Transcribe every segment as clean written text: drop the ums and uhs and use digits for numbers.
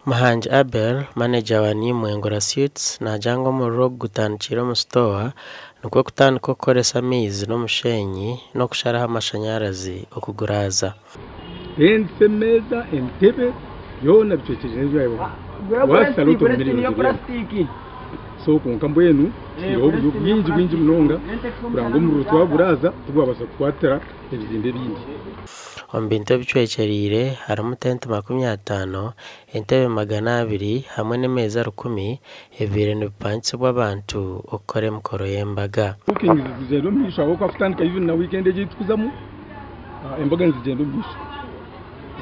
Muhangi Abel, manegya wa New Mwengura Suites naagira ngu omuriro ogu gutandikiire omu sitoowa nikwo kutandika okukoresa amaizi n'omushenyi n'okusharaho amashanyarazi okuguraaza. Tents, emeeza, entebe byona bicwekyerire enju yaawe worth a lot of millions ebyo. So kwonka mbwenu twihireho oburyo bwingi bwingi munonga kureba ngu omuriro twaguraaza tigwabaasa kukwatira ebizimbe ebindi. Omu bintu ebicwekyereire harimu tenti 50, entebe 200 hamwe n'emeeza rukumi ebibaire nibipangisibwa abantu okukora emikoro y'embaga. Bookings nizigyenda omu maisho ahabw'okuba kutandika even na weekend egi ei turikuzamu embaga nizigyenda omu maisho.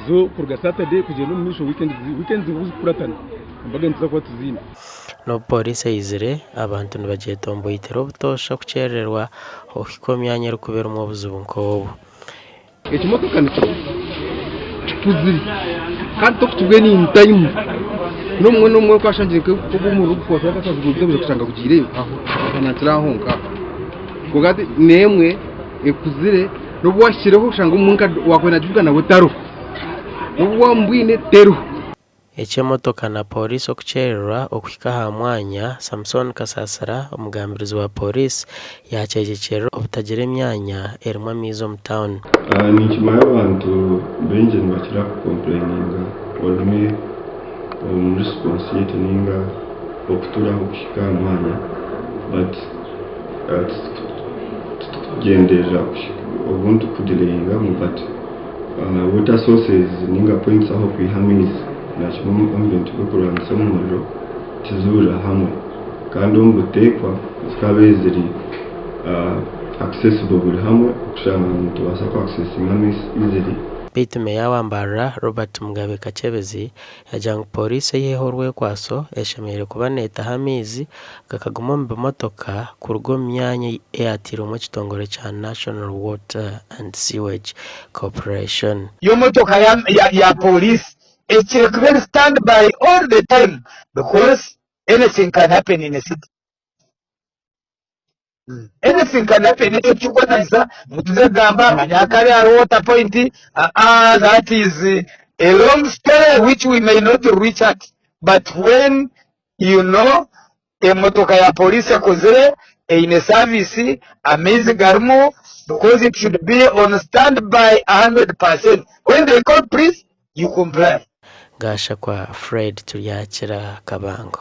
So kuruga Saturday kugyenda omu maisho weekend weekends zikukuratana embaga nituza kuba tuziine. N'obu pooriisi eizire, abantu nibagyetomboitera obutoosha okukyerererwa okuhika omu myanya erikuba erimu obuzibu nk'obu. Ekimotoka nikyo kikuzire kandi tokukibwena in time n'omwe n'omwe ku ashangire nk'ogu omuriro gukwasire akasasi kushanga gugiireyo aho akanankyira aho honka kwonka hati n'emwe ekuzire n'obu wahikireho oshanga omwe nka wakwenda kugivuga nawe tariho n'obu wamubwine teriho. Eky'emotoka na Pooriisi okukyererwa okuhika aha mwanya, Samson Kasasira, omugambirizi wa Pooriisi yakyegyekyerera obutagira emyanya erimu amaizi omu tauni. Ninkimanya abantu baingi nibakira kukompureyininga obumwe omu risiponsi yaitu ninga okuturaho kuhika aha mwanya but titukugyenderera obundi kudireyingamu but Water sources ninga points ah'okwiha amaizi nakimwe omu bintu by'okurwanisa omuriro tiziburira hamwe kandi omu buteekwa zikaba ziri accessible buri hamwe okushanga ngu nitubaasa ku accessinga amaizi easily. Beitu Meeya wa Mbarara, Robert Mugabe Kakyebezi Yaagira ngu pooriisi eiheho orwekwaso eshemereire kuba neetaho amaizi gakaguma omu bimotoka kuruga omu myanya eyateirwemu ekitongore kya National Water and Sewage Corporation. Y'omotoka ya pooriisi ekire kuba eri stand by all the time because anything can happen in a city. Anything can happen ekyo tikikwetanisa ngu tuze kugamba manya hakaba hariho water point aa that is a long story which we may not reach at but when you know emotoka ya police ekozire eine service amaizi garimu because it should be on stand by 100% when they call please you comply. Gashakwa Fred Turyakira Kabango.